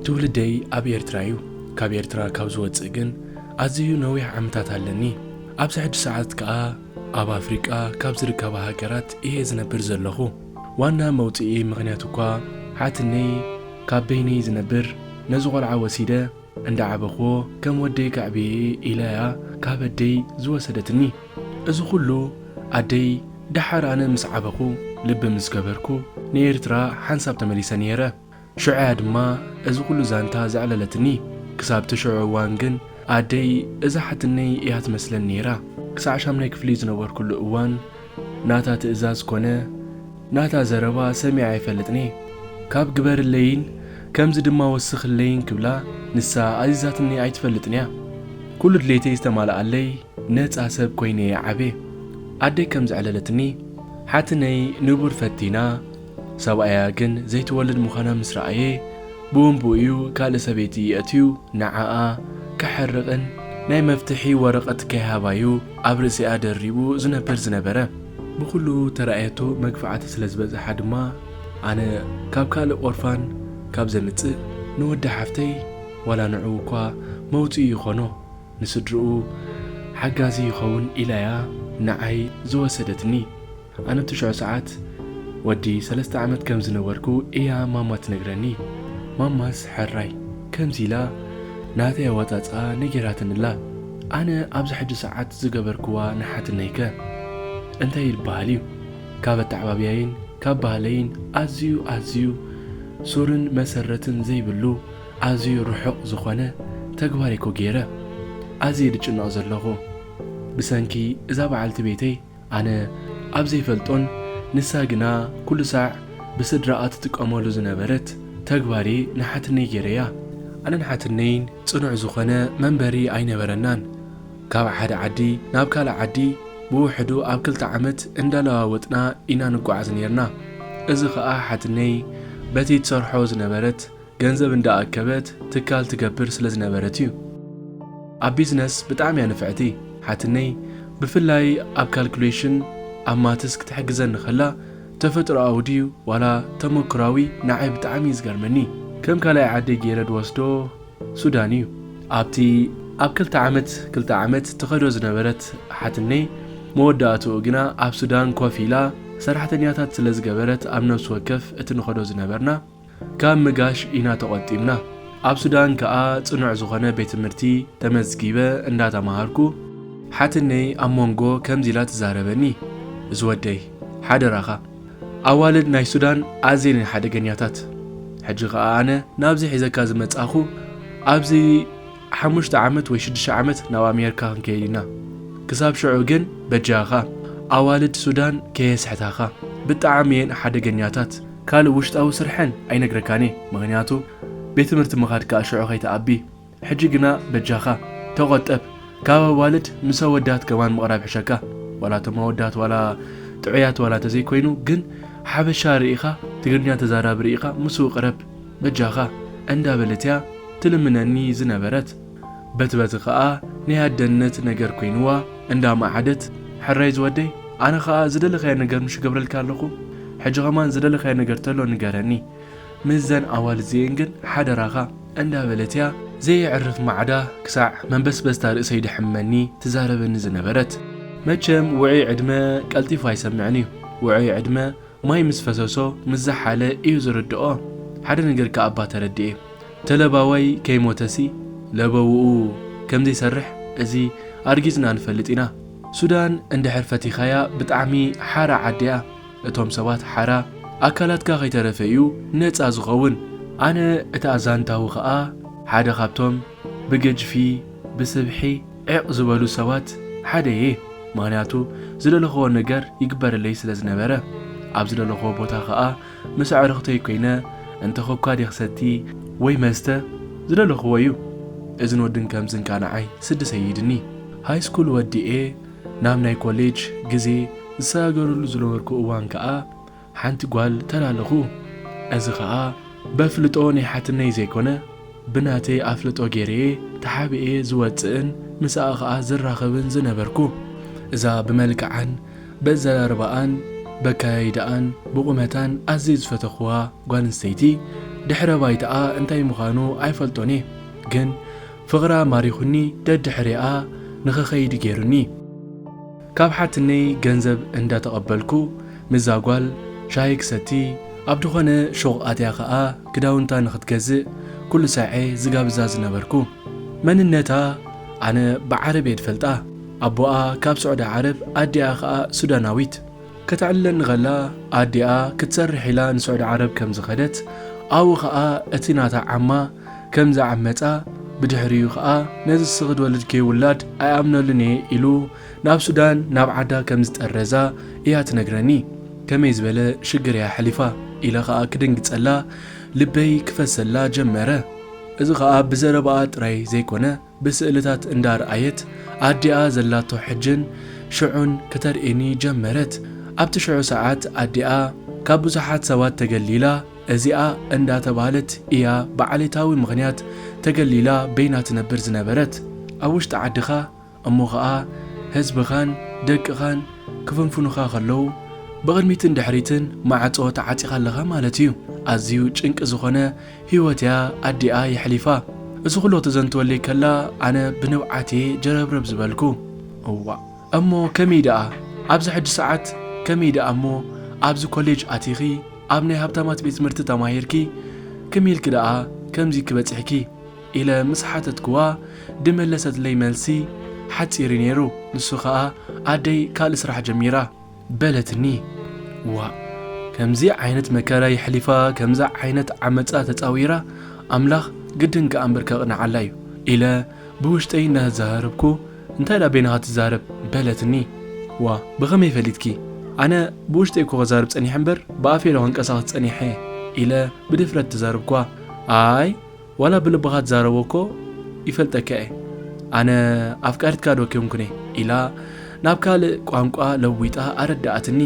ትውልደይ ኣብ ኤርትራ እዩ። ካብ ኤርትራ ካብ ዝወጽእ ግን ኣዝዩ ነዊሕ ዓመታት ኣለኒ። ኣብዚ ሕጂ ሰዓት ከኣ ኣብ ኣፍሪቃ ካብ ዝርከባ ሃገራት እየ ዝነብር ዘለኹ። ዋና መውጽኢ ምኽንያት እኳ ሓትነይ ካብ በይነይ ዝነብር ነዚ ቆልዓ ወሲደ እንዳዓበኽዎ ከም ወደይ ከዕብየ ኢላያ ካብ ኣደይ ዝወሰደትኒ። እዚ ኩሉ ኣደይ ደሓር ኣነ ምስ ዓበኹ ልቢ ምስ ገበርኩ ንኤርትራ ሓንሳብ ተመሊሰ ነይረ። ሽዑያ ድማ እዚ ኩሉ ዛንታ ዘዕለለትኒ። ክሳብ እቲ ሽዑ እዋን ግን ኣደይ እዛ ሓትነይ እያ ትመስለኒ ነይራ። ክሳዕ ሻምናይ ክፍሊ ዝነበርኩሉ እዋን ናታ ትእዛዝ ኮነ ናታ ዘረባ ሰሚዐ ኣይፈልጥን እየ። ካብ ግበርለይን ከምዚ ድማ ወስኽለይን ክብላ ንሳ ኣዚዛትኒ ኣይትፈልጥን እያ። ኩሉ ድሌተይ ዝተማልኣለይ ነጻ ሰብ ኮይነ እየ ዓብየ። ኣደይ ከም ዘዕለለትኒ ሓትነይ ንቡር ፈቲና ሰብኣያ ግን ዘይትወልድ ምዃና ምስ ረኣየ ብኡንብኡ እዩ ካልእ ሰበይቲ የእትዩ ንዓኣ ከሐርቕን ናይ መፍትሒ ወረቐት ከይሃባዩ ኣብ ርእሲኣ ደሪቡ ዝነብር ዝነበረ። ብኹሉ ተራእየቱ መግፋዕቲ ስለ ዝበዝሓ ድማ ኣነ ካብ ካልእ ቆርፋን ካብ ዘምጽእ ንወዲ ሓፍተይ ዋላ ንዕኡ እኳ መውጽኢ ይኾኖ ንስድርኡ ሓጋዚ ይኸውን ኢላያ ንዓይ ዝወሰደትኒ። ኣነ ትሽዑ ሰዓት ወዲ ሰለስተ ዓመት ከም ዝነበርኩ እያ ማማ ትነግረኒ። ማማስ ሕራይ ከምዚ ኢላ ናተይ ኣወጻጽኣ ነጊራትንላ። ኣነ ኣብዚ ሕጂ ሰዓት ዝገበርክዋ ንሓትነይከ እንታይ ይበሃል እዩ? ካብ ኣተዓባብያይን ካብ ባህለይን ኣዝዩ ኣዝዩ ሱርን መሰረትን ዘይብሉ ኣዝዩ ርሑቕ ዝኾነ ተግባር እኮ ገይረ ኣዝየ ድጭነቕ ዘለኹ። ብሰንኪ እዛ በዓልቲ ቤተይ ኣነ ኣብ ዘይፈልጦን ንሳ ግና ኩሉ ሳዕ ብስድራኣ ትጥቀመሉ ዝነበረት ተግባሪ ንሓትነይ ገይረያ። ኣነን ሓትነይን ጽኑዕ ዝኾነ መንበሪ ኣይነበረናን። ካብ ሓደ ዓዲ ናብ ካልእ ዓዲ ብውሕዱ ኣብ ክልተ ዓመት እንዳለዋወጥና ኢና ንጓዓዝ ነይርና። እዚ ኸኣ ሓትነይ በቲ ትሰርሖ ዝነበረት ገንዘብ እንዳኣከበት ትካል ትገብር ስለ ዝነበረት እዩ። ኣብ ቢዝነስ ብጣዕሚ እያ ንፍዕቲ ሓትነይ፣ ብፍላይ ኣብ ካልኩሌሽን ኣብ ማትስ ክትሕግዘኒ ከላ ተፈጥሮኣዊ ድዩ ዋላ ተመክሮኣዊ ንዓይ ብጣዕሚ እዩ ዝገርመኒ። ከም ካልኣይ ዓዲ ገይረ ድወስዶ ሱዳን እዩ። ኣብቲ ኣብ ክልተ ዓመት ክልተ ዓመት ትኸዶ ዝነበረት ሓትነይ መወዳእትኡ ግና ኣብ ሱዳን ኮፍ ኢላ ሰራሕተኛታት ስለ ዝገበረት ኣብ ነፍሲ ወከፍ እቲ ንኸዶ ዝነበርና ካብ ምጋሽ ኢና ተቖጢብና። ኣብ ሱዳን ከኣ ጽኑዕ ዝኾነ ቤት ትምህርቲ ተመዝጊበ እንዳተማሃርኩ ሓትነይ ኣብ መንጎ ከምዚ ኢላ ትዛረበኒ፣ እዚ ወደይ ሓደራኻ ኣዋልድ ናይ ሱዳን ኣዝየን ሓደገኛታት። ሕጂ ከኣ ኣነ ናብዚ ሒዘካ ዝመጻኹ ኣብዚ ሓሙሽተ ዓመት ወይ ሽዱሽተ ዓመት ናብ ኣሜሪካ ክንከይድ ኢና። ክሳብ ሽዑ ግን በጃኻ ኣዋልድ ሱዳን ከየስሕታኻ ብጣዕሚ እየን ሓደገኛታት። ካልእ ውሽጣዊ ስርሐን ኣይነግረካን እየ ምኽንያቱ ቤት ትምህርቲ ምኻድ ከኣ ሽዑ ከይትኣቢ። ሕጂ ግና በጃኻ ተቖጠብ። ካብ ኣዋልድ ምስ ኣወዳት ከማን ምቕራብ ይሕሸካ። ዋላ እቶም ኣወዳት ዋላ ጥዑያት ዋላ እንተዘይኮይኑ ግን ሓበሻ ርኢኻ ትግርኛ ተዛራቢ ርኢኻ ምስኡ ቅረብ በጃኻ እንዳበለት እያ ትልምነኒ ዝነበረት። በቲ በቲ ኸኣ ናይ ኣደነት ነገር ኮይንዋ እንዳመዓደት ሕራይ ዝወደይ ኣነ ኸኣ ዝደለኻዮ ነገር ምሽ ገብረልካ ኣለኹ። ሕጂ ኸማን ዝደለኻዮ ነገር ተሎ ንገረኒ። ምስዘን ኣዋልድ እዚኤን ግን ሓደራኻ እንዳበለት እያ ዘየዕርፍ ማዕዳ ክሳዕ መንበስበስታ ርእሰይ ድሕመኒ ትዛረበኒ ዝነበረት። መቸም ውዑይ ዕድመ ቀልጢፉ ኣይሰምዕን እዩ። ውዑይ ዕድመ ማይ ምስ ፈሰሶ ምስ ዝሓለ እዩ ዝርድኦ። ሓደ ነገር ከኣ እባ ተረድኤ። ተለባዋይ ከይሞተሲ ለበውኡ ከም ዘይሰርሕ እዚ ኣርጊጽና ንፈልጥ ኢና። ሱዳን እንድሕር ፈቲኻያ ብጣዕሚ ሓራ ዓዲ እያ። እቶም ሰባት ሓራ ኣካላትካ ከይተረፈ እዩ ነጻ ዝኸውን። ኣነ እቲ ኣዛንታዊ ኸኣ ሓደ ካብቶም ብገጅፊ ብስብሒ ዒቕ ዝበሉ ሰባት ሓደ እየ። ምኽንያቱ ዝደለኽዎ ነገር ይግበረለይ ስለ ዝነበረ። ኣብ ዝደለኽዎ ቦታ ኸኣ ምስ ኣዕሩኽተይ ኮይነ እንተ ኾካ ድየ ክሰቲ ወይ መስተ ዝደለኽዎ እዩ። እዝን ወድን ከምዝን ከኣ ንዓይ ስዲ ሰይድኒ። ሃይስኩል ወዲኤ ናብ ናይ ኮሌጅ ግዜ ዝሰጋገረሉ ዝነበርኩ እዋን ከኣ ሓንቲ ጓል ተላለኹ። እዚ ኸኣ በፍልጦ ናይ ሓትነይ ዘይኮነ ብናተይ ኣፍልጦ ገይረየ ተሓቢኤ ዝወጽእን ምስኣ ኸኣ ዝራኸብን ዝነበርኩ። እዛ ብመልክዓን በዘራርባኣን በካያይዳኣን ብቑመታን ኣዝየ ዝፈተኽዋ ጓል ኣንስተይቲ ድሕረ ባይታኣ እንታይ ምዃኑ ኣይፈልጦን እየ፣ ግን ፍቕራ ማሪኹኒ ደድሕሪኣ ንኽኸይድ ገይሩኒ። ካብ ሓትነይ ገንዘብ እንዳተቐበልኩ ምስዛ ጓል ሻሂ ክሰቲ፣ ኣብ ዝኾነ ሹቕ ኣትያ ኸኣ ክዳውንታ ንኽትገዝእ ኩሉ ሳዔ ዝጋብዛ ዝነበርኩ። መንነታ ኣነ ብዓረብ እየ ዝፈልጣ። ኣቦኣ ካብ ስዑዲ ዓረብ፣ ኣዲኣ ኸኣ ሱዳናዊት። ከተዕልለኒ ኸላ ኣዲኣ ክትሰርሕ ኢላ ንስዑዲ ዓረብ ከም ዝኸደት፣ ኣብኡ ኸኣ እቲ ናታ ዓማ ከም ዝዓመጻ፣ ብድሕሪኡ ኸኣ ነዚ ስኽድ ወልድኪ ውላድ ኣይኣምነሉን እየ ኢሉ ናብ ሱዳን ናብ ዓዳ ከም ዝጠረዛ እያ ትነግረኒ። ከመይ ዝበለ ሽግር እያ ሕሊፋ ኢለ ኸኣ ክድንግጸላ ልበይ ክፈሰላ ጀመረ። እዚ ኸኣ ብዘረባኣ ጥራይ ዘይኮነ ብስእልታት እንዳርኣየት ኣዲኣ ዘላቶ ሕጅን ሽዑን ከተርእየኒ ጀመረት። ኣብቲ ሽዑ ሰዓት ኣዲኣ ካብ ብዙሓት ሰባት ተገሊላ እዚኣ እንዳተባህለት እያ ብዓሌታዊ ምኽንያት ተገሊላ በይና ትነብር ዝነበረት። ኣብ ውሽጢ ዓድኻ እሞ ኸኣ ህዝብኻን ደቅኻን ክፍንፍኑኻ ኸለዉ ብቕድሚትን ድሕሪትን ማዕጾ ተዓጺኻ ኣለኻ ማለት እዩ። ኣዝዩ ጭንቂ ዝኾነ ህይወት እያ ኣዲኣ የሕሊፋ። እዚ ኩሉ ክተዘንትወለይ ከላ ኣነ ብንብዓት እየ ጀረብረብ ዝበልኩ። እዋእ እሞ ከመይ ደኣ ኣብዚ ሕጂ ሰዓት ከመይ ደኣ እሞ ኣብዚ ኮሌጅ ኣቲኺ ኣብ ናይ ሃብታማት ቤት ትምህርቲ ተማሂርኪ ከመይ ኢልኪ ደኣ ከምዚ ክበጽሕኪ? ኢለ ምስ ሓተትክዋ ድመለሰትለይ መልሲ ሓጺር እዩ ነይሩ። ንሱ ኸኣ ኣደይ ካልእ ስራሕ ጀሚራ በለትኒ። ዋእ ከምዚ ዓይነት መከራ የሕሊፋ ከምዚ ዓይነት ዓመጻ ተጻዊራ ኣምላኽ ግድን ከኣ እምበር ከቕንዓላ እዩ ኢለ ብውሽጠይ እናተዛረብኩ እንታይ ደኣ በይንኻ ትዛረብ በለትኒ። ዋ ብኸመይ ፈሊጥኪ? ኣነ ብውሽጠይ እኮ ክዛረብ ጸኒሐ እምበር ብኣፈይ ዶ ከንቀሳቕስ ጸኒሐ ኢለ ብድፍረት ተዛረብኳ። ኣይ ዋላ ብልብኻ ትዛረቦ እኮ ይፈልጠካ እየ። ኣነ ኣፍቃሪትካ ዶ ኮንኩነ? ኢላ ናብ ካልእ ቋንቋ ለዊጣ ኣረዳኣትኒ።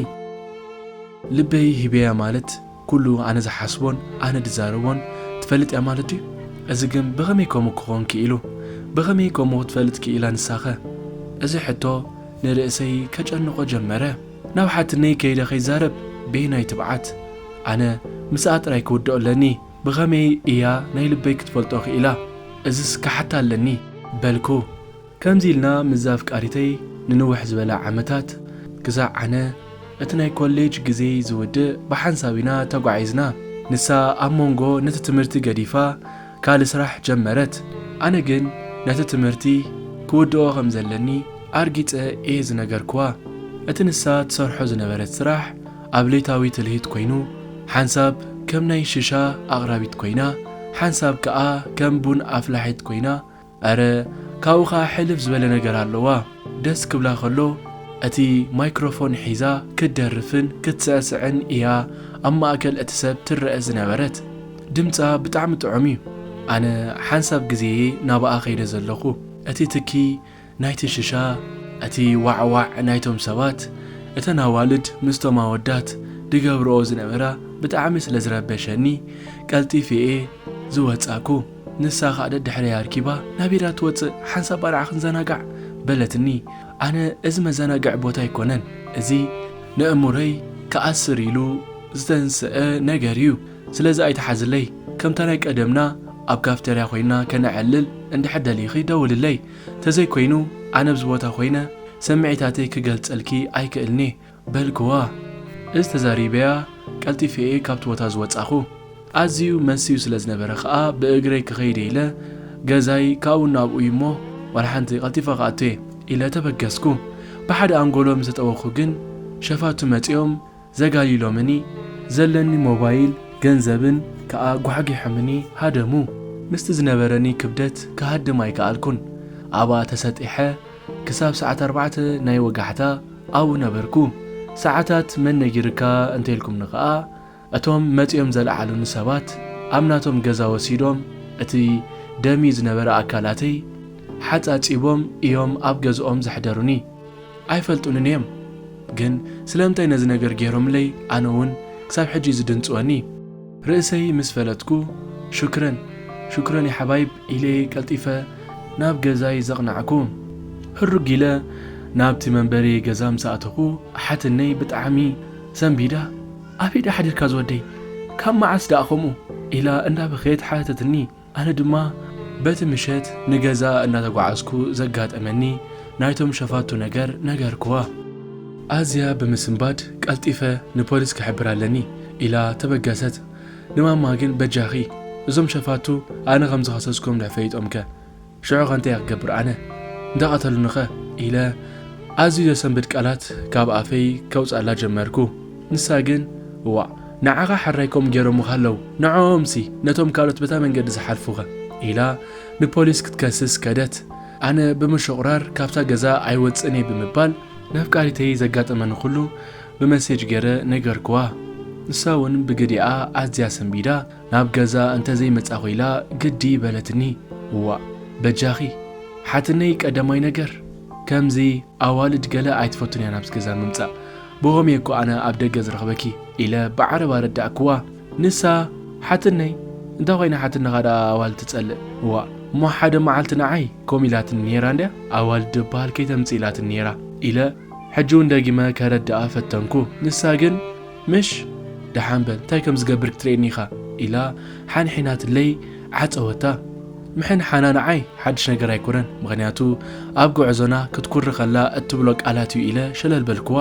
ልበይ ሂበያ ማለት ኩሉ ኣነ ዝሓስቦን ኣነ ዝዛረቦን ትፈልጥ እያ ማለት ድዩ? እዚ ግን ብኸመይ ከምኡ ክኾን ክኢሉ? ብኸመይ ከምኡ ክትፈልጥ ክኢላ ንሳኸ? እዚ ሕቶ ንርእሰይ ከጨንቖ ጀመረ። ናብ ሓትነይ ከይደ ከይዛረብ በየናይ ትብዓት? ኣነ ምስኣ ጥራይ ክውድኦ ኣለኒ። ብኸመይ እያ ናይ ልበይ ክትፈልጦ ክኢላ? እዝስ ክሓታ ኣለኒ በልኩ። ከምዚ ኢልና ምስዛ ኣፍቃሪተይ ንንውሕ ዝበለ ዓመታት ክሳዕ ኣነ እቲ ናይ ኮሌጅ ግዜይ ዝውድእ ብሓንሳብ ኢና ተጓዒዝና። ንሳ ኣብ መንጎ ነቲ ትምህርቲ ገዲፋ ካልእ ስራሕ ጀመረት። ኣነ ግን ነቲ ትምህርቲ ክውድኦ ከም ዘለኒ ኣርጊጸ እየ ዝነገርክዋ። እቲ ንሳ ትሰርሖ ዝነበረት ስራሕ ኣብ ሌታዊ ትልሂት ኮይኑ፣ ሓንሳብ ከም ናይ ሽሻ ኣቕራቢት ኮይና፣ ሓንሳብ ከኣ ከም ቡን ኣፍላሒት ኮይና፣ ኣረ ካብኡ ኸኣ ሕልፍ ዝበለ ነገር ኣለዋ። ደስ ክብላ ከሎ እቲ ማይክሮፎን ሒዛ ክትደርፍን ክትስዕስዕን እያ ኣብ ማእከል እቲ ሰብ ትረአ ዝነበረት። ድምጻ ብጣዕሚ ጥዑም እዩ። ኣነ ሓንሳብ ግዜየ ናብኣ ከይደ ዘለኹ። እቲ ትኪ ናይቲ ሽሻ፣ እቲ ዋዕዋዕ ናይቶም ሰባት፣ እተን ኣዋልድ ምስቶም ኣወዳት ድገብርኦ ዝነበራ ብጣዕሚ ስለ ዝረበሸኒ ቀልጢፈ እየ ዝወጻኩ። ንሳ ኸኣ ደድሕረይ ኣርኪባ ናበይ ድያ ትወጽእ? ሓንሳብ ኣርዓ ክንዘናጋዕ በለትኒ። ኣነ እዚ መዘናግዒ ቦታ ኣይኮነን፣ እዚ ንእምሮይ ክኣስር ኢሉ ዝተንስአ ነገር እዩ። ስለዚ ኣይትሓዝለይ። ከምታ ናይ ቀደምና ኣብ ካፍተርያ ኮይና ከነዕልል እንድሕር ደሊኺ ደውልለይ። ተዘይኮይኑ ኣነ ኣብዚ ቦታ ኮይነ ስምዒታተይ ክገልጸልኪ ኣይክእልን'የ በልክዋ። እዚ ተዛሪበያ ቀልጢፈ እየ ካብቲ ቦታ ዝወጻኹ። ኣዝዩ መስዩ ስለ ዝነበረ ከኣ ብእግረይ ክኸይድ እየ ኢለ ገዛይ ካብኡ ናብኡ እዩ እሞ ዋላ ሓንቲ ቀልጢፈ ክኣቱ እየ ኢለ ተበገስኩ። ብሓደ ኣንጎሎ ምስ ተጠወኹ ግን ሸፋቱ መጺኦም ዘጋሊሎምኒ፣ ዘለኒ ሞባይል ገንዘብን ከኣ ጓሕጊሖምኒ ሃደሙ። ምስቲ ዝነበረኒ ክብደት ክሃድም ኣይከኣልኩን። ኣብኣ ተሰጢሐ ክሳብ ሰዓት ኣርባዕተ ናይ ወጋሕታ ኣብኡ ነበርኩ። ሰዓታት መን ነጊርካ እንተኢልኩምኒ ከኣ፣ እቶም መጺኦም ዘልዓሉኒ ሰባት ኣብ ናቶም ገዛ ወሲዶም እቲ ደምዩ ዝነበረ ኣካላተይ ሓጻጺቦም እዮም ኣብ ገዝኦም ዘሕደሩኒ። ኣይፈልጡንን እዮም። ግን ስለምንታይ ነዚ ነገር ገይሮምለይ ኣነ እውን ክሳብ ሕጂ እዩ ዝድንጽወኒ። ርእሰይ ምስ ፈለጥኩ፣ ሹክረን፣ ሹክረን ያ ሓባይብ ኢለ ቀልጢፈ ናብ ገዛይ ዘቕናዕኩ። ህሩግ ኢለ ናብቲ መንበሪ ገዛ ምስ ኣተኹ፣ ሓትነይ ብጣዕሚ ሰንቢዳ፣ ኣበይ ደኣ ሓዲርካ ዝወደይ? ካብ መዓስ ደኣ ከምኡ? ኢላ እንዳበኸየት ሓተተትኒ። ኣነ ድማ በቲ ምሸት ንገዛ እንዳተጓዓዝኩ ዘጋጠመኒ ናይቶም ሸፋቱ ነገር ነገርኩዋ። ኣዝያ ብምስንባድ ቀልጢፈ ንፖሊስ ክሕብር ኣለኒ ኢላ ተበገሰት። ንማማ ግን በጃኺ እዞም ሸፋቱ ኣነ ከም ዝኸሰስኩም ድሕር ፈሊጦምከ ሽዑ ከ እንታይ ክገብር ኣነ? እንተቐተሉኒኸ? ኢለ ኣዝዩ ዘሰንብድ ቃላት ካብ ኣፈይ ከውጽኣላ ጀመርኩ። ንሳ ግን እዋእ ንዓኻ ሕራይ ከምኡ ገይሮምኻ ኣለዉ ንዕኦምሲ ነቶም ካልኦት በታ መንገዲ ዝሓልፉኸ? ኢላ ንፖሊስ ክትከስስ ከደት። ኣነ ብምሽቑራር ካብታ ገዛ ኣይወጽእን እየ ብምባል ነፍቃሪተይ ዘጋጠመኒ ኩሉ ብመሴጅ ገይረ ነገርኩዋ። ንሳ እውን ብግዲኣ ኣዝያ ሰንቢዳ ናብ ገዛ እንተዘይመጻኹ ኢላ ግዲ በለትኒ። እዋእ በጃኺ ሓትነይ ቀዳማይ ነገር ከምዚ ኣዋልድ ገለ ኣይትፈቱን እያ ናብዚ ገዛ ምምጻእ። ብኸመይ እኮ ኣነ ኣብ ደገ ዝረኽበኪ ኢለ ብዓረብ ኣረዳእኩዋ። ንሳ ሓትነይ እንታይ ኮይና ሓትነኻ ደኣ ኣዋልድ ትጸልእ? እዋእ እሞ ሓደ መዓልቲ ንዓይ ከምኡ ኢላትኒ ነይራ እንድያ ኣዋልድ ዝበሃል ከይተምጽእ ኢላትኒ ነይራ ኢለ ሕጂ እውን ደጊመ ከረድኣ ፈተንኩ። ንሳ ግን ምሽ ደሓን በል እንታይ ከም ዝገብር ክትርእየኒ ኢኻ ኢላ ሓንሒናትለይ ዓጸወታ። ምሕንሓና ንዓይ ሓድሽ ነገር ኣይኮነን፣ ምኽንያቱ ኣብ ጉዕዞና ክትኩሪ ከላ እትብሎ ቃላት እዩ ኢለ ሸለል በልኩዋ።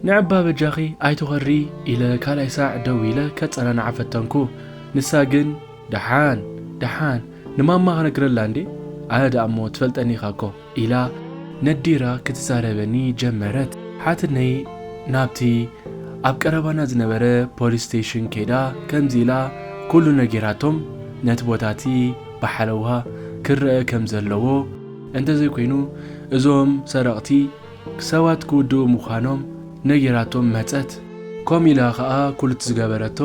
ንዕባ በጃኺ ኣይትኾሪ ኢለ ካልኣይ ሳዕ ደው ኢለ ከጸናንዓ ፈተንኩ። ንሳ ግን ደሓን ደሓን ንማማ ክነግረላ እንዴ ኣነ ደኣ እሞ ትፈልጠኒ ኢኻ እኮ ኢላ ነዲራ ክትዛረበኒ ጀመረት። ሓትነይ ናብቲ ኣብ ቀረባና ዝነበረ ፖሊስ ስቴሽን ከይዳ ከምዚ ኢላ ኩሉ ነጊራቶም ነቲ ቦታቲ ብሓለዋ ክረአ ከም ዘለዎ እንተዘይኮይኑ እዞም ሰረቕቲ ሰባት ክውድኡ ምዃኖም ነጊራቶም መጸት። ከምኡ ኢላ ኸኣ ኩሉ እቲ ዝገበረቶ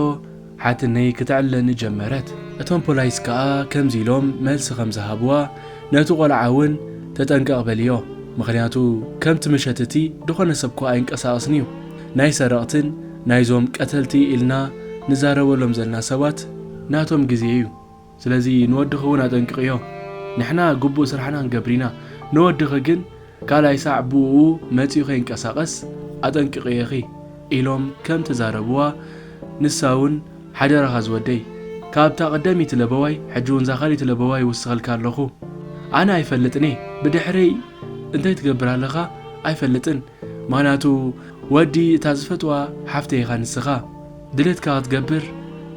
ሓትነይ ክተዕልለኒ ጀመረት። እቶም ፖላይስ ከኣ ከምዚ ኢሎም መልሲ ከም ዝሃብዋ ነቲ ቆልዓ እውን ተጠንቀቕ በልዮ፣ ምኽንያቱ ከምቲ ምሸት እቲ ድኾነ ሰብ እኳ ኣይንቀሳቐስን እዩ። ናይ ሰረቕትን ናይዞም ቀተልቲ ኢልና ንዛረበሎም ዘለና ሰባት ናቶም ግዜ እዩ። ስለዚ ንወድኺ እውን ኣጠንቅቕዮ። ንሕና ግቡእ ስራሕና ክንገብር ኢና፣ ንወድኺ ግን ካልኣይ ሳዕ ብእኡ መጺኡ ከይንቀሳቐስ ኣጠንቅቕየኺ ኢሎም ከም ተዛረብዋ፣ ንሳ እውን ሓደራኻ ዝወደይ፣ ካብታ ቀዳመይቲ ለበዋይ ሕጂ እውን እዛ ካልኣይቲ ለበዋይ ይውስኸልካ ኣለኹ። ኣነ ኣይፈልጥን እየ፣ ብድሕረይ እንታይ ትገብር ኣለኻ ኣይፈልጥን። ምኽንያቱ ወዲ እታ ዝፈትዋ ሓፍተይ ኢኻ ንስኻ። ድሌትካ ክትገብር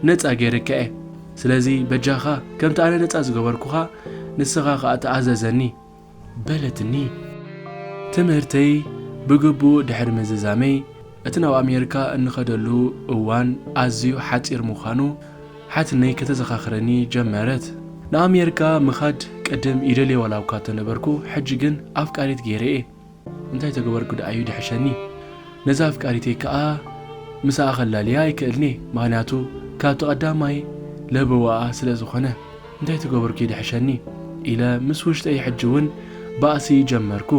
ነጻ ገይረካ እየ። ስለዚ በጃኻ ከምቲ ኣነ ነጻ ዝገበርኩኻ ንስኻ ከኣ ተኣዘዘኒ። በለትኒ። ትምህርተይ ብግቡእ ድሕሪ ምዝዛመይ፣ እቲ ናብ ኣሜሪካ እንኸደሉ እዋን ኣዝዩ ሓጺር ምዃኑ ሓትነይ ከተዘኻኽረኒ ጀመረት። ንኣሜሪካ ምኻድ ቅድም ይደልየ ዋላ እኳ ተነበርኩ፣ ሕጂ ግን ኣፍቃሪት ገይረ እየ። እንታይ ተገበርኩ ደኣ እዩ ድሕሸኒ? ነዛ ኣፍቃሪተይ ከኣ ምስኣ ከላልያ ኣይክእልኒ፣ ምኽንያቱ ካብቲ ቀዳማይ ለበዋኣ ስለ ዝኾነ። እንታይ ተገበርኩ እዩ ድሕሸኒ? ኢለ ምስ ውሽጠይ ሕጂ እውን ባእሲ ጀመርኩ።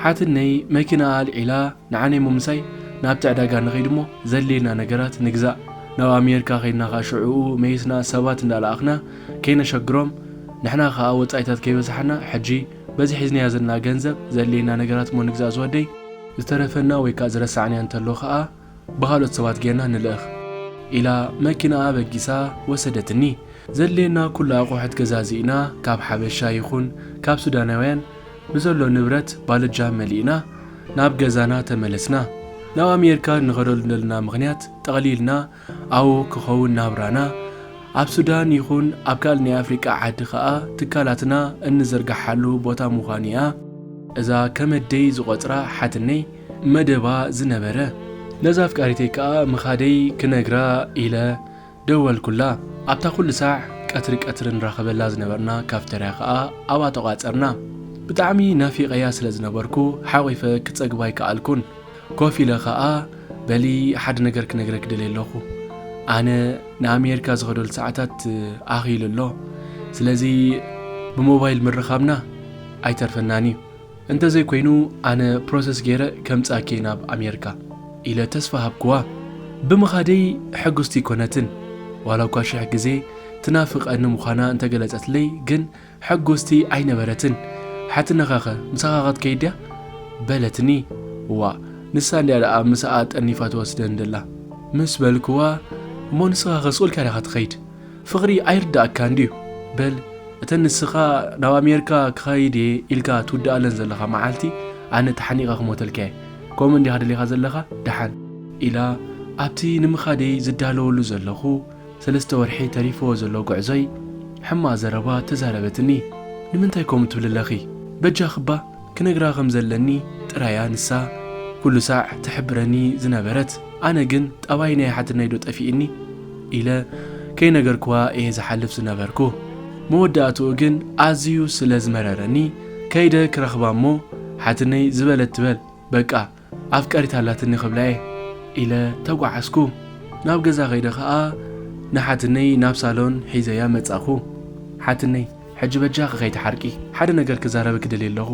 ሓትነይ መኪናኣ ኣልዒላ ንዓነይ ምምሳይ ናብቲ ዕዳጋ ንኸይድ እሞ ዘድልየና ነገራት ንግዛእ። ናብ ኣሜሪካ ከይድና ከኣ ሽዑኡ መይስና ሰባት እንዳለኣኽና ከይነሸግሮም፣ ንሕና ከኣ ወጻኢታት ከይበዝሓና ሕጂ በዚ ሒዝናዮ ዘለና ገንዘብ ዘድልየና ነገራት እሞ ንግዛእ ዝወደይ። ዝተረፈና ወይ ከኣ ዝረሳዕናዮ እንተሎ ከኣ ብኻልኦት ሰባት ጌርና ንልእኽ። ኢላ መኪናኣ በጊሳ ወሰደትኒ። ዘድልየና ኩሉ ኣቑሑት ገዛዚእና ካብ ሓበሻ ይኹን ካብ ሱዳናውያን ብዘሎ ንብረት ባልጃ መሊእና ናብ ገዛና ተመለስና። ናብ ኣሜሪካ ንኸደሉ ዘለና ምኽንያት ጠቕሊልና ኣብኡ ክኸውን ናብራና። ኣብ ሱዳን ይኹን ኣብ ካልእ ናይ ኣፍሪቃ ዓዲ ኸኣ ትካላትና እንዝርግሓሉ ቦታ ምዃኑ እያ እዛ ከመደይ ዝቖጽራ ሓትነይ መደባ ዝነበረ። ነዛ ኣፍቃሪተይ ከኣ ምኻደይ ክነግራ ኢለ ደወልኩላ። ኣብታ ኩሉ ሳዕ ቀትሪ ቀትሪ ንራኸበላ ዝነበርና ካፍተርያ ከኣ ኣብኣ ተቋጸርና። ብጣዕሚ ናፊቐያ ስለ ዝነበርኩ ሓቒፈ ክጸግባ ኣይከኣልኩን። ኮፍ ኢለ ከኣ በሊ ሓደ ነገር ክነግረኪ ደልየ ኣለኹ። ኣነ ንኣሜሪካ ዝኸደሉ ሰዓታት ኣኺሉ ኣሎ። ስለዚ ብሞባይል ምርኻብና ኣይተርፈናን እዩ። እንተዘይኮይኑ ኣነ ፕሮሰስ ገይረ ከምጽኣኪ እየ ናብ ኣሜሪካ ኢለ ተስፋ ሃብክዋ። ብምኻደይ ሕጉስቲ ኣይኮነትን። ዋላ እኳ ሽሕ ግዜ ትናፍቐኒ ምዃና እንተገለጸትለይ ግን ሕጉስቲ ኣይነበረትን። ሓትነኻኸ ምሳኻ ክትከይድ ድያ? በለትኒ። እዋእ ንሳ እንድያ ደኣ ምስኣ ጠኒፋ ትወስደኒ ደላ ምስ በልክዋ፣ እሞ ንስኻኸ ስቕ ኢልካ ዲኻ ትኸይድ? ፍቕሪ ኣይርዳእካን ድዩ? በል፣ እተን ንስኻ ናብ ኣሜሪካ ክኸይድ እየ ኢልካ ትውድኣለን ዘለኻ መዓልቲ፣ ኣነ ተሓኒቐ ክሞተልካ እየ። ከምኡ እንዲኻ ደሊኻ ዘለኻ? ደሓን። ኢላ ኣብቲ ንምኻደይ ዝዳለወሉ ዘለኹ ሰለስተ ወርሒ ተሪፍዎ ዘሎ ጉዕዞይ ሕማቕ ዘረባ ተዛረበትኒ። ንምንታይ ከምኡ ትብሊ ኣለኺ? በጃኺ እባ ክነግራ ከም ዘለኒ ጥራያ ንሳ ኩሉ ሳዕ ትሕብረኒ ዝነበረት። ኣነ ግን ጠባይ ናይ ሓትነይ ዶ ጠፊእኒ ኢለ ከይነገርኩዋ እየ ዝሓልፍ ዝነበርኩ። መወዳእትኡ ግን ኣዝዩ ስለ ዝመረረኒ ከይደ ክረኽባ እሞ ሓትነይ ዝበለት ትበል፣ በቃ ኣፍቀሪት ኣላትኒ ክብላ እየ ኢለ ተጓዓዝኩ። ናብ ገዛ ከይደ ኸኣ ንሓትነይ ናብ ሳሎን ሒዘያ መጻኹ። ሓትነይ፣ ሕጂ በጃኺ ከይትሓርቂ፣ ሓደ ነገር ክዛረበኪ ደልየ ኣለኹ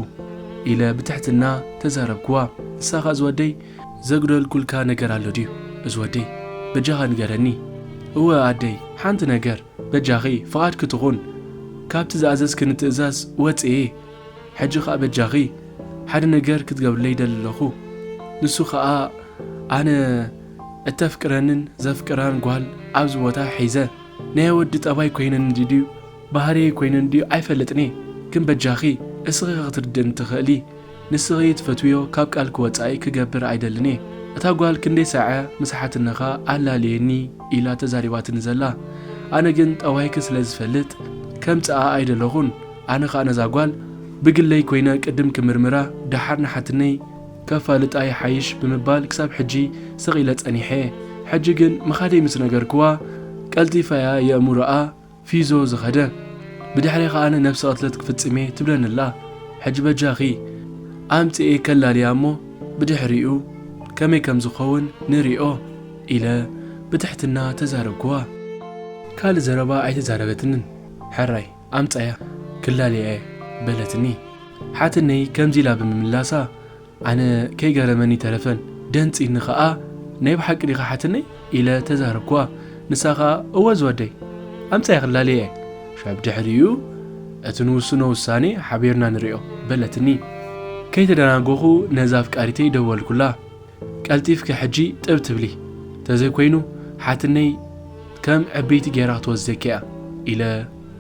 ኢለ ብትሕትና ተዛረብክዋ። ንሳ ኸኣ ዝወደይ፣ ዘጉደልኩልካ ነገር ኣሎ ድዩ? እዚ ወደይ፣ በጃኻ ንገረኒ። እወ ኣደይ፣ ሓንቲ ነገር በጃኺ፣ ፍቓድኪ ትኹን። ካብቲ ዝኣዘዝክኒ ትእዛዝ ወጽየ። ሕጂ ኸኣ በጃኺ ሓደ ነገር ክትገብርለይ ይደሊ ኣለኹ። ንሱ ኸኣ ኣነ እተፍቅረንን ዘፍቅራን ጓል ኣብዚ ቦታ ሒዘ። ናይ ወዲ ጠባይ ኮይነን ድዩ፣ ባህርየይ ኮይነን ድዩ ኣይፈልጥን እየ። ግን በጃኺ እስኺ ክትርድእኒ ትኽእሊ። ንስኺ ትፈትውዮ ካብ ቃልኪ ወጻኢ ክገብር ኣይደልን እየ። እታ ጓል ክንደይ ሳዐ ምስ ሓትነኻ ኣላልየኒ ኢላ ተዛሪባትኒ ዘላ። ኣነ ግን ጠባይኪ ስለ ዝፈልጥ ከምጽኣ ኣይደለኹን። ኣነ ኸኣ ነዛ ጓል ብግለይ ኮይነ ቅድም ክምርምራ ደሓር ንሓትነይ ከፋልጣ ይሓይሽ ብምባል ክሳብ ሕጂ ስቕ ኢለ ጸኒሐ። ሕጂ ግን ምኻደይ ምስ ነገርክዋ ቀልጢፋ እያ የእምሮኣ ፊዞ ዝኸደ። ብድሕሬ ኸኣ ኣነ ነብሰ ቅትለት ክፍጽም እየ ትብለኒ ኣላ። ሕጂ በጃኺ ኣምጽኤ ከላልያ እሞ ብድሕሪኡ ከመይ ከም ዝኸውን ንሪኦ ኢለ ብትሕትና ተዛረብክዋ። ካልእ ዘረባ ኣይተዛረበትንን። ሕራይ ኣምጻያ ክላልያ እየ በለትኒ። ሓትነይ ከምዚ ኢላ ብምምላሳ ኣነ ከይገረመኒ ተረፈን ደንጺኒ ኸኣ፣ ናይ ብሓቂ ዲኻ ሓትነይ? ኢለ ተዛረብክዋ። ንሳ ኸኣ፣ እወ ዝወደይ፣ ኣምጻያ ክላልየ እየ። ሻብ ድሕሪኡ እቲ ንውስኖ ውሳኔ ሓቢርና ንሪኦ በለትኒ። ከይተደናገኹ ነዛ ኣፍቃሪተይ ደወልኩላ። ቀልጢፍኪ ሕጂ ጥብ ትብሊ፣ ተዘይኮይኑ ሓትነይ ከም ዕብይቲ ጌራ ክትወስደኪ እያ ኢለ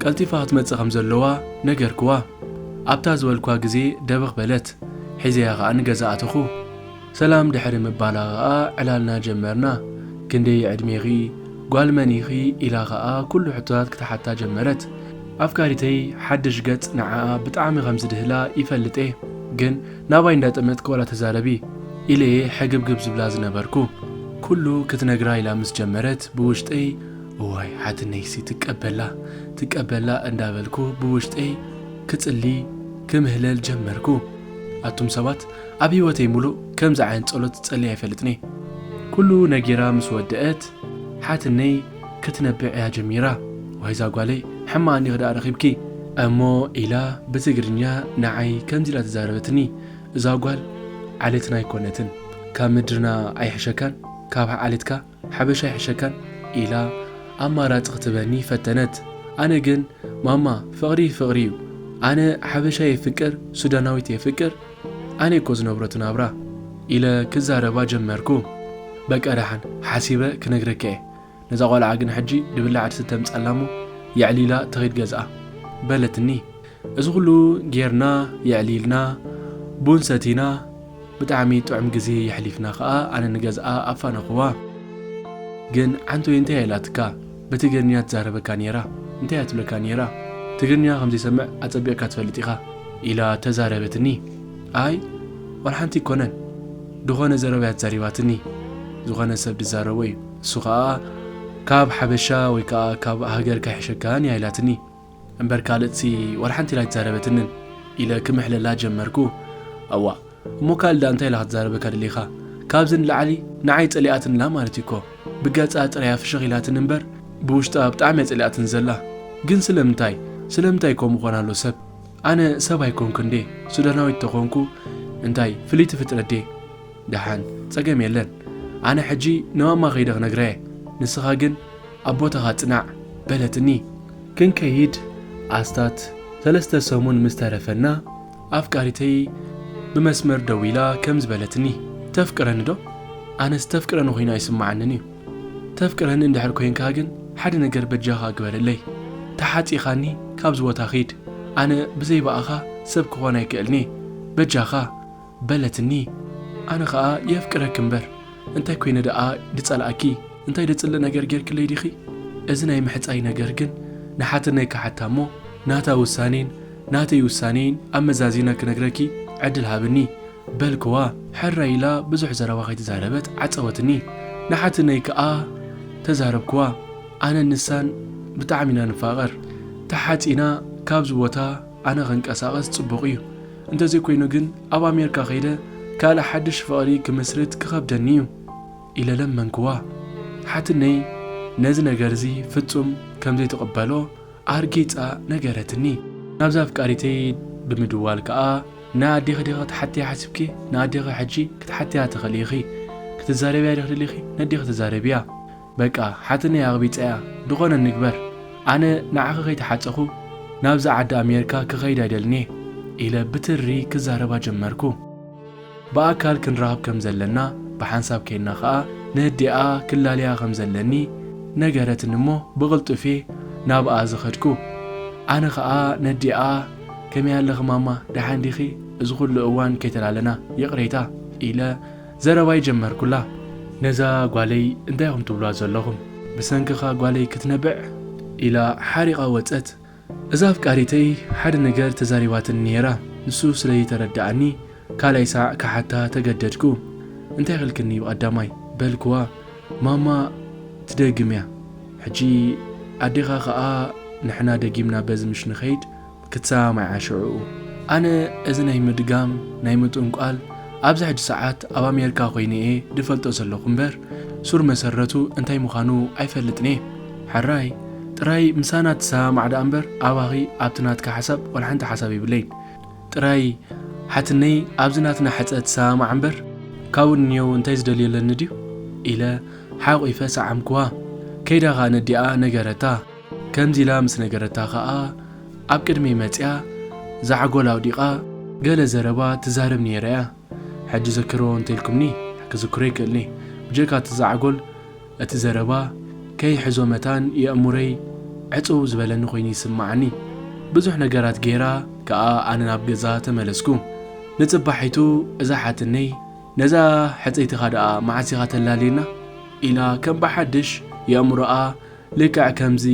ቀልጢፋ ክትመጽእ ከም ዘለዋ ነገርክዋ። ኣብታ ዝበልኳ ግዜ ደበኽ በለት። ሒዘያ ኸኣ ንገዛ ኣተኹ። ሰላም ድሕሪ ምባላ ኸኣ ዕላልና ጀመርና። ክንደይ ዕድሜኺ? ጓል መን ኢኺ? ኢላ ኸኣ ኩሉ ሕቶታት ክትሓታ ጀመረት። ኣፍቃሪተይ ሓድሽ ገጽ ንዓኣ ብጣዕሚ ከም ዝድህላ ይፈልጥ እየ። ግን ናባይ እንዳጠመትኪ ዋላ ተዛረቢ ኢለየ ሕግብግብ ዝብላ ዝነበርኩ። ኩሉ ክትነግራ ኢላ ምስ ጀመረት ብውሽጠይ፣ እዋይ ሓትነይሲ ትቀበላ፣ ትቀበላ እንዳበልኩ ብውሽጠይ ክጽሊ ክምህለል ጀመርኩ። ኣቱም ሰባት፣ ኣብ ህይወተይ ሙሉእ ከምዚ ዓይነት ጸሎት ጸልየ ኣይፈልጥን እየ። ኩሉ ነጊራ ምስ ወደአት፣ ሓትነይ ክትነብዕ እያ ጀሚራ። ዋይዛ ጓለይ፣ ሕማቕ እንዲኺ ደኣ ረኺብኪ? እሞ ኢላ ብትግርኛ ንዓይ ከምዚ ኢላ ተዛረበትኒ። እዛ ጓል ዓሌትና ኣይኮነትን። ካብ ምድርና ኣይሕሸካን፣ ካብ ዓሌትካ ሓበሻ ኣይሕሸካን ኢላ ኣማራጺ ክትበኒ ፈተነት። ኣነ ግን፣ ማማ፣ ፍቕሪ ፍቕሪ እዩ። ኣነ ሓበሻ የፍቅር፣ ሱዳናዊት የፍቅር፣ ኣነ እኮ ዝነብሮ እቲ ናብራ ኢለ ክዛረባ ጀመርኩ። በቃ ደሓን ሓሲበ ክነግረካ እየ። ነዛ ቆልዓ ግን ሕጂ ድብላዕ ድስተ ምጻላ እሞ የዕሊላ ትኺድ ገዝኣ በለትኒ። እዚ ኩሉ ጌርና የዕሊልና ቡን ሰቲና ብጣዕሚ ጥዑም ግዜ የሕሊፍና ኸኣ ኣነ ንገዝኣ ኣፋነኹዋ። ግን ዓንቶይ እንታይ ኢላትካ? ብትግርኛ ትዛረበካ ነይራ። እንታይ እያ ትብለካ ነይራ? ትግርኛ ከም ዘይሰምዕ ኣጸቢቕካ ትፈልጥ ኢኻ ኢላ ተዛረበትኒ። ኣይ ዋላ ሓንቲ ኣይኮነን፣ ዝኾነ ዘረባ እያ ተዛሪባትኒ። ዝኾነ ሰብ ዝዛረቦ እዩ። እሱ ኸኣ ካብ ሓበሻ ወይ ከኣ ካብ ሃገርካ ይሕሸካን እያ ኢላትኒ። እምበር ካልእሲ ዋላ ሓንቲ ኣይተዛረበትንን ኢለ ክምሕለላ ጀመርኩ። እዋ እሞ ካልእ ደኣ እንታይ ኢላ ክትዛረበካ ደሊኻ? ካብዚ ንላዕሊ ንዓይ ጸሊኣትንላ ማለት እዩ እኮ። ብገጻ ጥራይ እያ ፍሽኽ ኢላትኒ እምበር ብውሽጣ ብጣዕሚ እያ ጸሊኣትኒ ዘላ። ግን ስለምንታይ? ስለምንታይ ከምኡ ኮን ኣሎ ሰብ? ኣነ ሰብ ኣይኮንኩ እንዴ? ሱዳናዊት ተኾንኩ እንታይ ፍልይቲ ፍጥረት ድየ? ደሓን ጸገም የለን። ኣነ ሕጂ ንማማ ከይደ ክነግራ እየ። ንስኻ ግን ኣብ ቦታኻ ጽናዕ በለትኒ። ክንከይድ ኣስታት ሰለስተ ሰሙን ምስ ተረፈና፣ ኣፍቃሪተይ ብመስመር ደዊላ ከምዚ በለትኒ፣ "ተፍቅረኒ ዶ?" ኣነስ ተፍቅረኒ ኮይኑ ኣይስምዓንን እዩ። "ተፍቅረኒ እንድሕር ኮይንካ ግን ሓደ ነገር በጃኻ ግበረለይ። ተሓጺኻኒ ካብዚ ቦታ ኺድ። ኣነ ብዘይ ብኣኻ ሰብ ክኾን ኣይክእልን'የ። በጃኻ በለትኒ። ኣነ ኸኣ የፍቅረኪ እምበር፣ እንታይ ኮይነ ደኣ ድጸልኣኪ? እንታይ ደጽልእ ነገር ጌርክለይ ዲኺ? እዚ ናይ ምሕጻይ ነገር ግን ንሓትነይ ክሓታ እሞ፣ ናታ ውሳኔን ናተይ ውሳኔን ኣመዛዚነ ክነግረኪ ዕድል ሃብኒ በልክዋ። ሕራይ ኢላ ብዙሕ ዘረባ ከይተዛረበት ዓጸወትኒ። ንሓትነይ ከኣ ተዛረብክዋ። ኣነን ንሳን ብጣዕሚ ኢና ንፋቐር። ተሓጺና ካብዚ ቦታ ኣነ ክንቀሳቐስ ጽቡቕ እዩ። እንተዘይኮይኑ ግን ኣብ ኣሜሪካ ከይደ ካልእ ሓድሽ ፍቕሪ ክምስርት ክኸብደኒ እዩ ኢለ ለመንክዋ። ሓትነይ ነዚ ነገርዚ ፍጹም ከም ዘይትቕበሎ ኣርጊጻ ነገረትኒ። ናብዛ ኣፍቃሪተይ ብምድዋል ከኣ፣ ንኣዴኺ ዲኺ ክትሓትያ ሓሲብኪ? ንኣዴኺ ሕጂ ክትሓትያ ትኽእሊ ኢኺ። ክትዛረብያ ዲኺ ደሊኺ? ነዴኺ ተዛረብያ። በቃ፣ ሓትነይ ኣቕቢጸያ። ዝኾነ ንግበር። ኣነ ንዓኺ ከይተሓጸኹ ናብዛ ዓዲ ኣሜሪካ ክኸይድ ኣይደልን'የ ኢለ ብትሪ ክዛረባ ጀመርኩ። ብኣካል ክንራኸብ ከም ዘለና ብሓንሳብ ኬድና ኸኣ፣ ነዲኣ ክላለያ ከም ዘለኒ ነገረትኒ እሞ፣ ብቕልጡፌ ናብኣ ዝኸድኩ። ኣነ ኸኣ ነዲኣ፣ "ከመይ ኣለኺ ማማ? ደሓን ዲኺ? እዚ ኹሉ እዋን ከይተላለና፣ ይቕሬታ" ኢለ ዘረባይ ጀመርኩላ። ነዛ ጓለይ እንታይ ኢኹም ትብልዋ ዘለኹም? ብሰንክኻ ጓለይ ክትነብዕ? ኢላ ሓሪቓ ወጸት። እዛ ኣፍቃሪተይ ሓደ ነገር ተዛሪባትኒ ነይራ። ንሱ ስለ ዘይተረድኣኒ ካልኣይ ሳዕ ክሓታ ተገደድኩ። "እንታይ ኢልክኒ ብቐዳማይ?" በልክዋ። "ማማ ትደግም እያ። ሕጂ ኣዴኻ ኸኣ ንሕና ደጊምና በዚ ምሽ ንኸይድ ክትሰማማዕ እያ ሽዑኡ." ኣነ እዚ ናይ ምድጋም፣ ናይ ምጥንቋል ኣብዚ ሕጂ ሰዓት ኣብ ኣሜሪካ ኮይነ እየ ድፈልጦ ዘለኹ እምበር፣ ሱር መሰረቱ እንታይ ምዃኑ ኣይፈልጥን እየ። ሕራይ ጥራይ ምሳና ትሰማማዕ ደኣ እምበር፣ ኣባኺ ኣብቲ ናትካ ሓሳብ ዋላ ሓንቲ ሓሳብ የብለይን። ጥራይ ሓትነይ ኣብዚ ናትና ሕጸ ትሰማማዕ እምበር፣ ካብኡ ንየው እንታይ ዝደልዮ ኣለኒ ድዩ? ኢለ ሓቑፈ ሰዓምክዋ። ከይዳ ኸኣ ነዲኣ ነገረታ። ከምዚ ኢላ ምስ ነገረታ ኸኣ፣ ኣብ ቅድመይ መጺኣ ዛዕጎል ኣውዲቓ ገለ ዘረባ ትዛረብ ነይራ እያ። ሕጂ ዘክርዎ እንተኢልኩምኒ፣ ክዝክሮ ይክእልኒ። ብጀካ እቲ ዛዕጎል፣ እቲ ዘረባ ከይሕዞ መታን የእሙረይ ዕጽው ዝበለኒ ኮይኑ ይስምዓኒ። ብዙሕ ነገራት ገይራ ከኣ ኣነ ናብ ገዛ ተመለስኩ። ንጽባሒቱ እዛ ሓትነይ፣ "ነዛ ሕጽይትኻ ደኣ መዓስ ኢኻ ተላልየና?" ኢላ ከም ብሓድሽ የእምሮኣ ልክዕ ከምዚ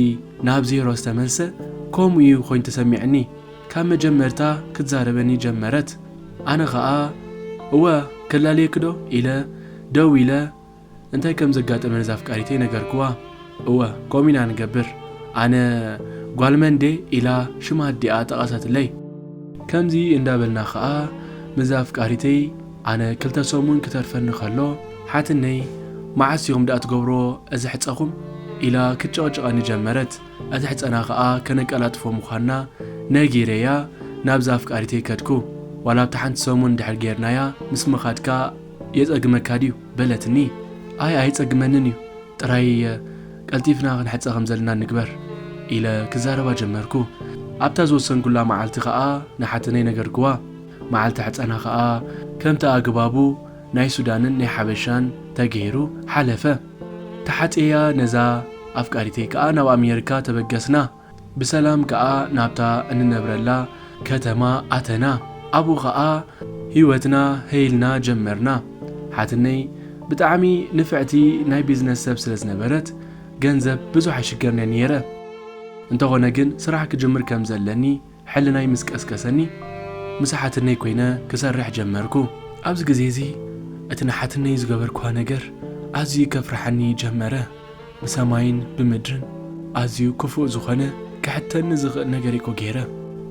ናብ ዜሮ ዝተመልሰ፣ ከምኡ እዩ ኮይኑ ተሰሚዕኒ። ካብ መጀመርታ ክትዛረበኒ ጀመረት። ኣነ ኸኣ፣ "እወ፣ ከላልየኪ ዶ?" ኢለ ደው ኢለ እንታይ ከም ዘጋጠመ ነዛ ኣፍቃሪተይ ነገርክዋ። "እወ፣ ከምኡ ኢና ንገብር። ኣነ ጓል መን ድየ?" ኢላ ሽማ ኣዲኣ ጠቐሰትለይ። ከምዚ እንዳበልና ኸኣ ምስዛ ኣፍቃሪተይ ኣነ ክልተ ሰሙን ክተርፈኒ ከሎ፣ ሓትነይ፣ "መዓስ ኢኹም ደኣ ትገብርዎ እዚ ሕጸኹም?" ኢላ ክትጭቕጭቐኒ ጀመረት። እቲ ሕጸና ኸኣ ከነቀላጥፎ ምዃንና ነጊረያ ናብዛ ኣፍቃሪተይ ከድኩ። "ዋላ ኣብታ ሓንቲ ሰሙን እንድሕር ጌርናያ ምስ ምኻድካ የጸግመካ ድዩ?" በለትኒ። "ኣይ፣ ኣይጸግመንን እዩ። ጥራይ ቀልጢፍና ክንሕጸ ከም ዘለና ንግበር" ኢለ ክዛረባ ጀመርኩ። ኣብታ ዝወሰንኩላ መዓልቲ ኸኣ ንሓትነይ ነገርክዋ። መዓልቲ ሕጸና ኸኣ ከምቲ ኣግባቡ ናይ ሱዳንን ናይ ሓበሻን ተገይሩ ሓለፈ። ተሓጽየያ ነዛ ኣፍቃሪተይ ከኣ ናብ ኣሜሪካ ተበገስና። ብሰላም ከኣ ናብታ እንነብረላ ከተማ ኣተና። ኣብኡ ኸኣ ህይወትና ሄይልና ጀመርና። ሓትነይ ብጣዕሚ ንፍዕቲ ናይ ቢዝነስ ሰብ ስለ ዝነበረት፣ ገንዘብ ብዙሕ ኣይሽገርን'የ ነይረ። እንተኾነ ግን፣ ስራሕ ክጅምር ከም ዘለኒ ሕልናይ ምስ ቀስቀሰኒ፣ ምስ ሓትነይ ኮይነ ክሰርሕ ጀመርኩ። ኣብዚ ግዜ እዚ፣ እቲ ንሓትነይ ዝገበርክዋ ነገር ኣዝዩ ከፍርሓኒ ጀመረ። ብሰማይን ብምድርን ኣዝዩ ክፉእ ዝኾነ፣ ክሕተኒ ዝኽእል ነገር እኮ ገይረ።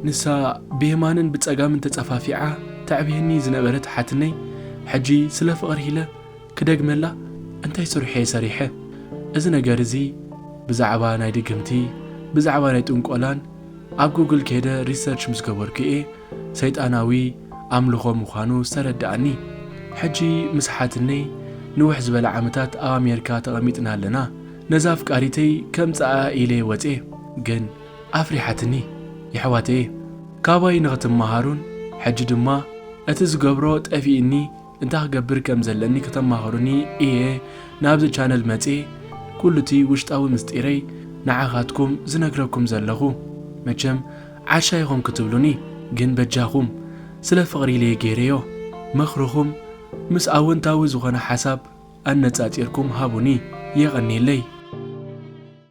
ንሳ ብየማንን ብጸጋምን ተጸፋፊዓ ተዕብየኒ ዝነበረት ሓትነይ፣ ሕጂ ስለ ፍቕሪ ኢለ ክደግመላ እንታይ ስርሑ እየ ሰሪሐ? እዚ ነገር እዚ ብዛዕባ ናይ ድግምቲ፣ ብዛዕባ ናይ ጥንቆላን ኣብ ጉግል ከይደ ሪሰርች ምስ ገበርኩ እየ ሰይጣናዊ ኣምልኾ ምዃኑ ዝተረድኣኒ። ሕጂ ምስ ሓትነይ ንውሕ ዝበለ ዓመታት ኣብ ኣሜሪካ ተቐሚጥና ኣለና። ነዛ ኣፍቃሪተይ ከምጽኣ ኢለ ወጽየ፣ ግን ኣፍሪሓትኒ። የሕዋተየ፣ ካባይ ንኽትመሃሩን ሕጂ ድማ እቲ ዝገብሮ ጠፊእኒ እንታይ ክገብር ከም ዘለኒ ከተማኽሩኒ እየ ናብዚ ቻነል መጽየ። ኩሉ እቲ ውሽጣዊ ምስጢረይ ንዓኻትኩም ዝነግረኩም ዘለኹ። መቸም ዓሻ ኢኹም ክትብሉኒ፣ ግን በጃኹም ስለ ፍቕሪ ኢለ ገይረዮ። ምኽርኹም ምስ ኣወንታዊ ዝኾነ ሓሳብ ኣነጻጺርኩም ሃቡኒ። የቐንየለይ።